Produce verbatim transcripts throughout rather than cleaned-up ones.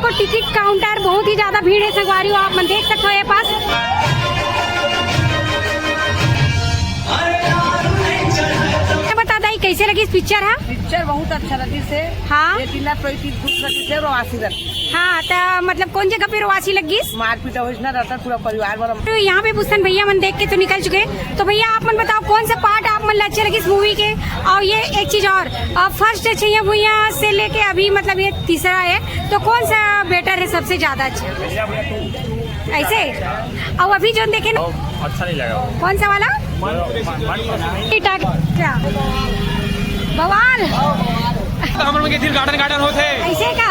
Ticket counter, बहुत ही ज्यादा भीड़ है संगवारी हो, आप मन देख सकते हो ये पास। बता दाई, कैसे लगिस पिक्चर? हाँ, पिक्चर बहुत अच्छा लगिस हे। हाँ। ये दिन रात कोई चीज दुख लगिस हे, रोवासी लगिस। हाँ, तो मतलब कौन जगह पे रोवासी लगिस? मारपीट होइस ना, रहता पूरा परिवार वाला। तो यहाँ पे भूषण भैया मन देख के तो निकल चुके हैं। तो भैया, आप मन बताओ, कौन सा पार्ट आप मन ला अच्छा लगिस मूवी के? और ये एक चीज और, फर्स्ट छैया भुइया से लेके अभी, मतलब, ये तीसरा है, तो कौन सा बेटर है, सबसे ज्यादा अच्छा? ऐसे? और अभी जो देखे ना, अच्छा नहीं लगा। कौन सा वाला? ठीक ठाक। क्या? बवाल। तो हमन के दिल गार्डन गार्डन होत हे। ऐसे का?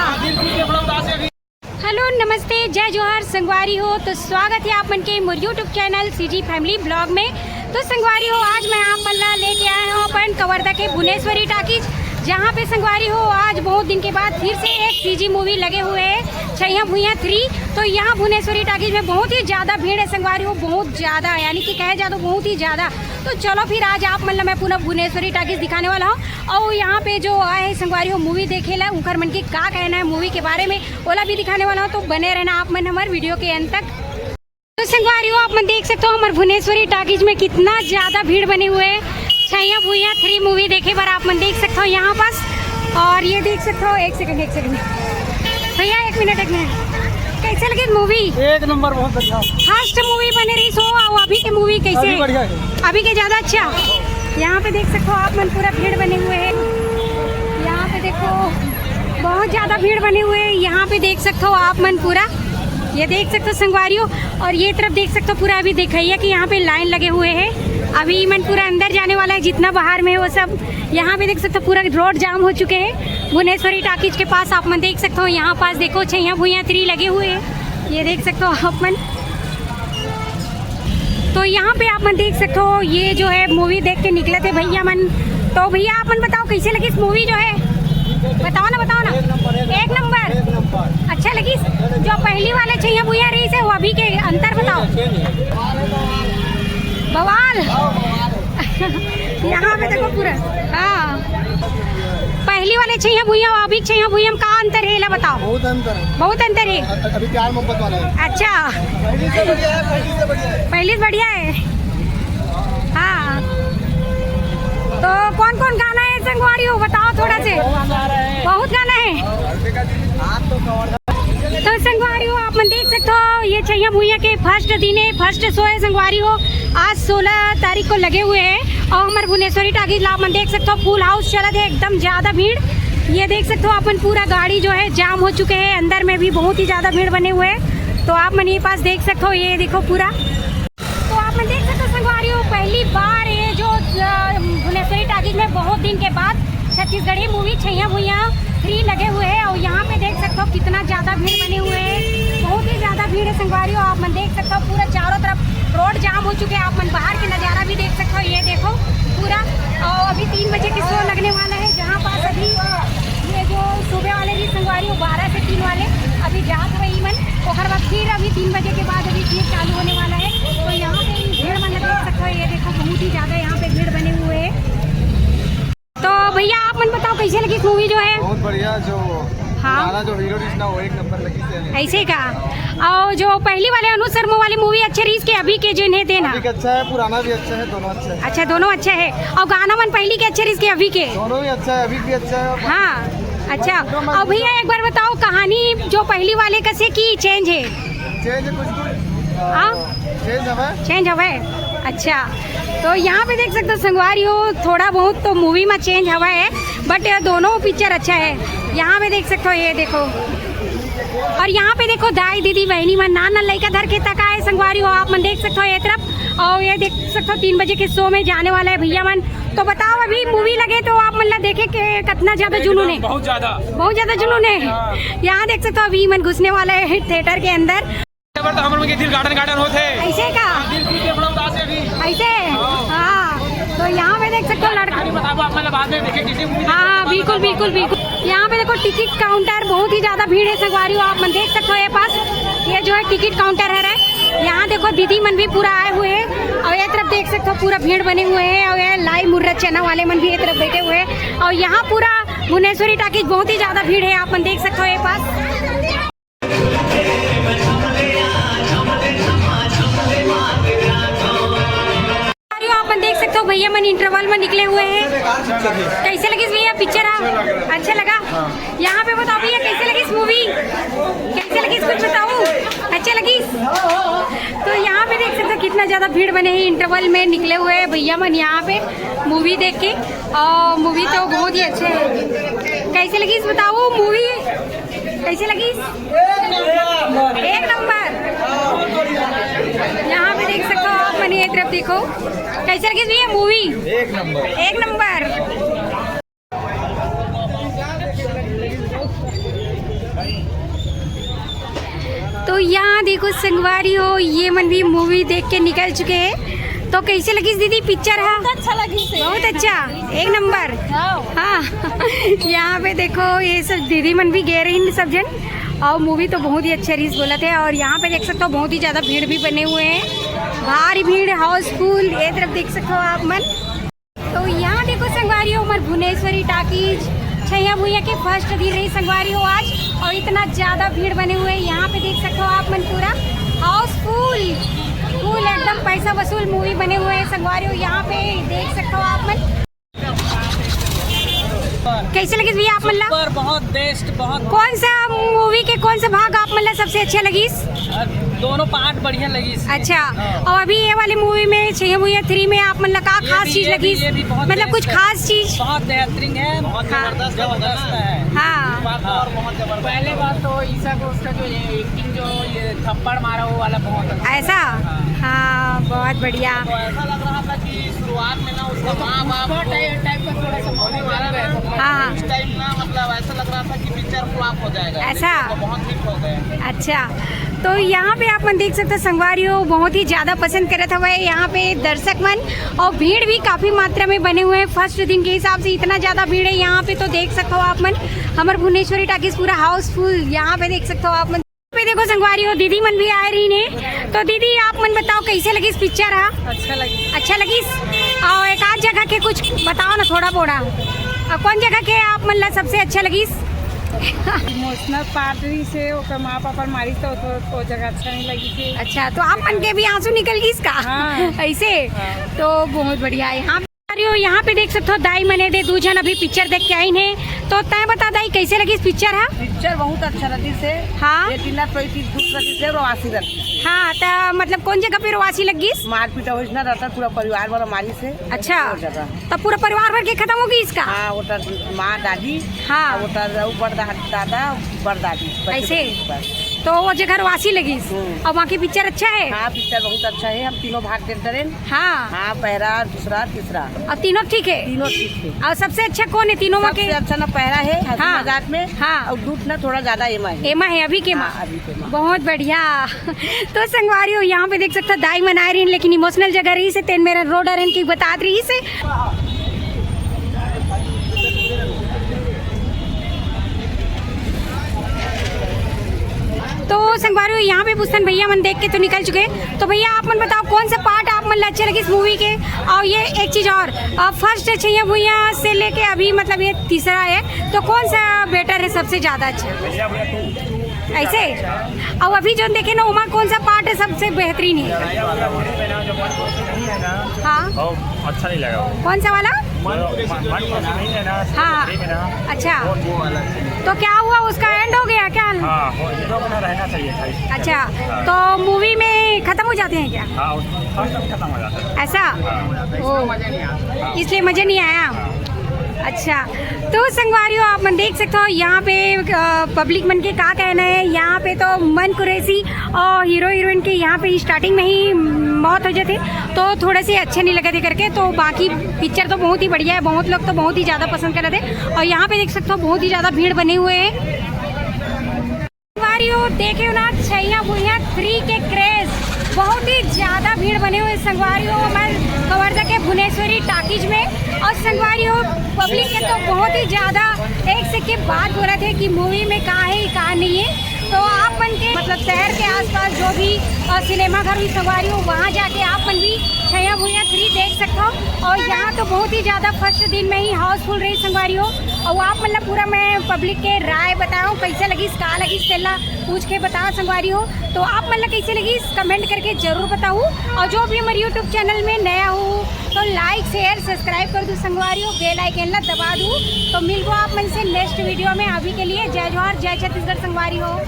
हेलो, नमस्ते, जय जोहार संगवारी हो। तो स्वागत है आप मन के मोर YouTube channel CG Family Vlog में। तो संगवारी हो, आज मैं आप मन ला लेके आए हूँ अपन कवर्धा के भुवनेश्वरी टाकीज, जहाँ पे संगवारी हो, आज बहुत दिन के बाद फिर से एक CG मूवी लगे हुए है, छैया भुइया थ्री। तो यहाँ भुवनेश्वरी टाकीज में बहुत ही ज्यादा भीड़ है संगवारी हो, बहुत ज्यादा, यानी कि कहे जाए तो बहुत ही ज्यादा। तो चलो फिर आज आप मन ला मैं पूरा भुवनेश्वरी टाकीज दिखाने वाला हूँ। और यहाँ पे जो आए हैं संगवारी हो मूवी देखे ला, उनकर मन के का कहना है मूवी के बारे में, ओला भी दिखाने वाला हूँ। तो बने रहना आप मन हमारे वीडियो के अंत तक। तो संगवारी हो, आप मन देख सकते हो हमारे भुवनेश्वरी टाकीज में कितना ज्यादा भीड़ बने हुए है छैया भुइया थ्री मूवी देखे बर। आप मन देख सकते हो यहाँ पास, और ये देख सकते हो, एक सेकंड, एक सेकंड भैया, एक मिनट, एक मिनट, कैसे लगे मूवी? एक नंबर, बहुत बढ़िया। फर्स्ट मूवी बने रही सो, और अभी के मूवी कैसे? अभी बढ़िया है। अभी के ज्यादा अच्छा। यहाँ पे देख सकते हो आप मन, पूरा भीड़ बने हुए हैं। यहाँ पे देखो, बहुत ज्यादा भीड़ बने हुए हैं। यहाँ पे देख सकते हो आप मन पूरा, ये देख सकते हो संगवारी हो। और ये तरफ देख सकते हो पूरा, अभी दिखाइए कि यहाँ पे लाइन लगे हुए हैं। अभी मन पूरा अंदर जाने वाला है, जितना बाहर में है वो सब। यहाँ पे देख सकते हो पूरा रोड जाम हो चुके हैं भुवनेश्वरी टाकीज के पास। आप मन देख सकते हो यहाँ पास देखो, छैया भुइया थ्री लगे हुए हैं, ये देख सकते हो आप मन। तो यहाँ पे आप मन देख सकते हो, ये जो है मूवी देख के निकले थे भैया मन। तो भैया, आप मन बताओ, कैसे लगी इस मूवी जो है, बताओ ना, बताओ ना। एक नंबर। अच्छा लगी। जो पहली वाले छैया भुइया रही से, वो अभी के अंतर बताओ। बवाल। यहाँ पे देखो पूरा। हाँ, पहली वाले छैया भुइया और अभी छैया भुइया में का अंतर है, ला बताओ। बहुत अंतर है। बहुत अंतर है। अ-, अभी प्यार मोहब्बत वाला है। अच्छा, पहली से बढ़िया है, पहली से बढ़िया है। पहली से बढ़िया है। हाँ, तो कौन कौन गाना है संगवारी हो, बताओ थोड़ा से। बहुत गाना है। तो संगवारी हो, आप मन देख सकते हो, ये छैया भुइया के फर्स्ट दिन है, फर्स्ट शो है संगवारी हो। आज सोलह तारीख को लगे हुए हैं और हमारे भुवनेश्वरी टाकीज ला आप मन देख सकते हो, फुल हाउस चलत है, एकदम ज्यादा भीड़। ये देख सकते हो आप मन, पूरा गाड़ी जो है जाम हो चुके हैं, अंदर में भी बहुत ही ज्यादा भीड़ बने हुए हैं। तो आप मन ये पास देख सकते हो, ये देखो पूरा। तो आप मन देख सकते हो संगवारी हो, पहली बार ये जो, अ, भुवनेश्वरी टाकीज में बहुत दिन के बाद छत्तीसगढ़ी मूवी छैया भुइया थ्री लगे हुए हैं और यहाँ पे देख सकते हो कितना ज्यादा भीड़ बने हुए हैं, बहुत ही ज्यादा भीड़ है संगवारी हो। आप मन देख सकते हो पूरा चारों तरफ रोड जाम हो चुके हैं। आप मन बाहर के नजारा भी देख सकते हो, ये देखो पूरा। और अभी तीन बजे के शो लगने वाला है, जहाँ पास अभी ये जो सुबह वाले भी संगवारी हो, बारह से तीन वाले अभी जात हुए मन, ओकर बाद फिर अभी तीन बजे के बाद अभी फिर चालू होने वाला है। तो यहाँ पे भी भीड़ मन देख सकते हो, ये देखो बहुत ही ज्यादा यहाँ पे भीड़ बने हुए हैं। तो भैया, आप मन बताओ, कैसे लगी मूवी जो है? बहुत बढ़िया। जो हाँ। गाना जो हीरो रिश्ता, वो एक नंबर लगी से। ऐसे का? और जो पहली वाले अनुज शर्मा वाली मूवी अच्छे रहीस के अभी के जो इन्हें देना? अभी के अच्छा है, पुराना भी अच्छा है, दोनों अच्छा है। अच्छा, दोनों अच्छा है। और गाना मन पहली के अच्छे रहीस के अभी के? दोनों ही अच्छा है, अभी भी अच्छा है। हाँ, अच्छा। और भैया, एक बार बताओ, कहानी जो पहली वाले कसे की चेंज है? चेंज कुछ कुछ, हाँ? चेंज हवे। चेंज हवे। अच्छा, तो यहाँ पे देख सकते हो संगवारी हो, थोड़ा बहुत तो मूवी में चेंज हवा है, बट दोनों पिक्चर अच्छा है। यहाँ पे देख सकते हो, ये देखो, और यहाँ पे देखो दाई दीदी बहनी मन नान नान लइका धर के तका है संगवारी हो। आप मन देख सकते हो ये तरफ, और ये देख सकते हो तीन बजे के शो में जाने वाला है भैया मन। तो बताओ, अभी मूवी लगे तो आप मन ला देखे के कितना ज्यादा जुनून है? बहुत ज्यादा। बहुत ज्यादा जुनून है। हाँ। यहाँ देख सकते हो अभी मन घुसने वाला है थिएटर के अंदर। पर तो हमर मन के दिल गार्डन गार्डन होत हे। ऐसे का? दिल खुश हे, बड़ा उदास हे अभी। ऐसे? हाँ। हाँ। तो यहाँ पे देख सकते हो लड़का। कहानी बताबो आप, मतलब, बाद में देखे जैसे मूवी हाँ, हाँ, बिल्कुल, बिल्कुल, बिल्कुल। यहाँ पे देखो टिकट काउंटर, बहुत ही ज्यादा भीड़ है संगवारी हो। आप मन देख सकते हो ये पास, ये जो है टिकट काउंटर है रे। यहाँ देखो दीदी मन भी पूरा आए हुए हैं और ये तरफ देख सकते हो पूरा भीड़ बने हुए हैं और ये लाई मुर्रा चना वाले मन भी ये तरफ बैठे हुए हैं और यहाँ पूरा भुवनेश्वरी टाकीज बहुत ही ज्यादा भीड़ है। आप मन देख सकते हो ये पास। इतना ज्यादा भीड़ बने हे, इंटरवल में निकले हुए हैं भैया मन यहाँ पे मूवी देख के। और मूवी तो बहुत ही अच्छे है। कैसे लगिस बताओ मूवी? कैसे लगिस? एक नंबर। यहाँ पे देख सकते हो आप मन, ये तरफ देखो। कैसे लगिस भैया मूवी? एक नंबर। एक नंबर। तो यहाँ देखो संगवारी हो, ये मन भी मूवी देख के निकल चुके हैं। तो कैसे लगिस दीदी पिक्चर? हाँ, बहुत अच्छा लगिस हे। बहुत अच्छा, एक नंबर। हाँ। हाँ। यहाँ पे देखो, ये सब दीदी मन भी गे रही सब जन, और मूवी तो बहुत ही अच्छा रहिस बोलत हे। और यहाँ पे देख सकते हो बहुत ही ज्यादा भीड़ भी बने हुए हैं, भारी भीड़, हाउसफुल। ये तरफ देख सकते हो आप मन। तो यहाँ देखो संगवारी हो, हमर भुवनेश्वरी टाकीज, छैया भुइया के फर्स्ट दिन रहिस संगवारी हो आज, और इतना ज्यादा भीड़ बने हुए हैं। यहाँ पे देख सकते हो आप मन, पूरा हाउसफुल, फुल एकदम पैसा वसूल मूवी बने हुए हैं संगवारी हो। यहाँ पे देख सकते हो आप मन। कैसे लगिस भैया आप मन ला? सुपर, बहुत बेस्ट, बहुत। कौन सा मूवी के कौन सा भाग आप मन ला सबसे अच्छा लगिस? अ, दोनों पार्ट बढ़िया लगिस। अच्छा, हाँ। और अभी ये वाली मूवी में, छैया भुइया थ्री में आप मन ला का ये खास भी, चीज ये भी, लगिस? ये भी बहुत मतलब कुछ बेस्ट है। खास चीज? बहुत बेहतरीन है, बहुत हाँ। जबरदस्त, जबरदस्त है। हाँ। बात और बहुत जबरदस्त। पहले बात तो ईशा को उसका जो ये एक्टिंग, जो ये थप्पड़ मारा, वो वाला बहुत अच्छा। ऐसा? हाँ। हाँ, बहुत बढ़िया। तो ऐसा लग रहा था कि शुरुआत में ना उसका माँ बाप पुष्पा टाइप, टाइप का थोड़ा सा माहौल बन गया था। हाँ, हाँ। उस टाइम ना, मतलब, ऐसा लग रहा था कि पिक्चर फ्लॉप हो जाएगा। ऐसा? लेकिन वो बहुत हिट हो गए। अच्छा, तो यहाँ पे आप मन देख सकते हो संगवारी हो, बहुत ही ज्यादा पसंद करत हवय यहाँ पे दर्शक मन, और भीड़ भी काफी मात्रा में बने हुए हैं। फर्स्ट दिन के हिसाब से इतना ज्यादा भीड़ है यहाँ पे, तो देख सकते हो आप मन, हमर भुवनेश्वरी टाकीज पूरा हाउसफुल। यहाँ पे देख सकते हो आप मन, पे देखो संगवारी हो, दीदी मन भी आए रही ने। तो दीदी, आप मन बताओ, कैसे लगिस पिक्चर हा? अच्छा लगिस। अच्छा लगिस? और एक आध जगह के कुछ बताओ ना, थोड़ा बोड़ा। और कौन जगह के आप मन ला सबसे अच्छा लगिस? इमोशनल पार्ट रहिस हे, ओकर माँ पापा मारिस, तो वो, वो जगह अच्छा नहीं लगिस हे। अच्छा, तो आप मन के भी आंसू निकल गिस का? हाँ। ऐसे? हाँ। तो बहुत बढ़िया है। हाँ। अरे, यहाँ पे देख सकते हो, दाई मने दे दू झन अभी पिक्चर देख के आइन हे। तो तय बता दाई, कैसे लगिस पिक्चर हा? पिक्चर बहुत अच्छा लगिस हे। हाँ। ये तीन लाख पैंतीस दुख लगिस हे, रोवासी लगिस हे। हाँ, त मतलब कौन जगह पे रोवासी लगिस? मारपीट होइस ना, रहता पूरा परिवार वाला मारिस हे। अच्छा। वो जगह। तब पूरा परिवार भर के खत्म हो गिस का? हाँ, वो तर माँ दादी, हाँ। वो तर ऊ बड़ दा-, दादा, बड़ दादी, बस ऐसे? बस। तो वो जगह रोवासी लगिस। हम्म। और वहाँ की पिक्चर अच्छा है? हाँ, पिक्चर बहुत अच्छा है, हम तीनों भाग देख डरेन। हाँ। हाँ, पहला, दूसरा, तीसरा। और तीनों ठीक है? तीनों ठीक है। और सबसे अच्छा कौन है तीनों में सबसे के? अच्छा ना पहला है, हंसी हाँ। मजाक में। हाँ। और दूठ ना थोड़ा ज्यादा एमा है। एमा है, अभी के हाँ, माँ? अभी के माँ। बहुत बढ़िया। तो संगवारी हो, यहाँ पे देख सकते हो, दाई मन आए रहिन, लेकिन इमोशनल जगह रहिस हे, तेन मेर रो डरेन कि बतात रहिस हे। तो संगवारी हो, यहाँ पे पूछथन, भैया मन देख के तो निकल चुके। तो भैया, आप मन बताओ, कौन सा पार्ट आप मन ला अच्छा लगिस मूवी के? और ये एक चीज और, अ, फर्स्ट छैया भुइया से लेके अभी, मतलब, ये तीसरा है, तो कौन सा बेटर है, सबसे ज्यादा अच्छा? ऐसे? और अभी जो देखे ना, ओमा कौन सा पार्ट है सबसे बेहतरीन है? हाँ। और अच्छा नहीं लगा वो। कौन सा वाला? मन, मन, मन खुश नहीं है ना, हाँ। सही में ना। अच्छा। वो, वो वाला है। तो क्या हुआ, उसका एंड हो गया क्या? हाँ, वो हीरो बना रहना चाहिए था इसमें। अच्छा, हाँ। तो मूवी में खत्म हो जाते हैं क्या? हाँ, उसमें फर्स्ट में खत्म हो जाता है। ऐसा? हाँ। ओ, इसलिए मजा नहीं आया। अच्छा, तो संगवारी हो, आप मन देख सकते हो यहाँ पे, अ, पब्लिक मन के का कहना है। यहाँ पे तो मन कुरैशी और हीरो हीरोइन के यहाँ पे स्टार्टिंग में ही मौत हो जाते, तो थोड़े से अच्छे नहीं लगे थे करके। तो बाकी पिक्चर तो बहुत ही बढ़िया है, बहुत लोग तो बहुत ही ज्यादा पसंद कर रहे थे। और यहाँ पे देख सकते हो, बहुत ही ज्यादा भीड़ बने हुए हैं। संगवारी हो, देखे हो ना, छैया भुइया थ्री के क्रेज, बहुत ही ज्यादा भीड़ बने हुए संगवारी हो, हमारे कवर्धा के भुवनेश्वरी टाकीज में। और संगवारी हो, पब्लिक के तो बहुत ही ज्यादा एक से के बात हो रहे थे कि मूवी में कहाँ है, कहाँ नहीं है। तो आप मन के, मतलब, शहर के आसपास जो भी, अ, सिनेमा घर हुई संगवारी हो, वहाँ जाके आप मन भी छैया भुइया थ्री देख सकते हो। और यहाँ तो बहुत ही ज्यादा फर्स्ट दिन में ही हाउसफुल रही संगवारी हो। और आप, मतलब, पूरा मैं पब्लिक के राय बताऊँ, कैसे लगिस, का लगिस, तेला पूछ के बताओ संगवारी हो। तो आप मन ला कैसे लगिस, कमेंट करके जरूर बताओ। और जो भी हमारे यूट्यूब चैनल में नया हो, तो लाइक, शेयर, सब्सक्राइब कर दो संगवारी हो, बेल आइकन ला दबा दो। तो मिलबो आप मन से नेक्स्ट वीडियो में। अभी के लिए जय जोहार, जय छत्तीसगढ़ संगवारी हो।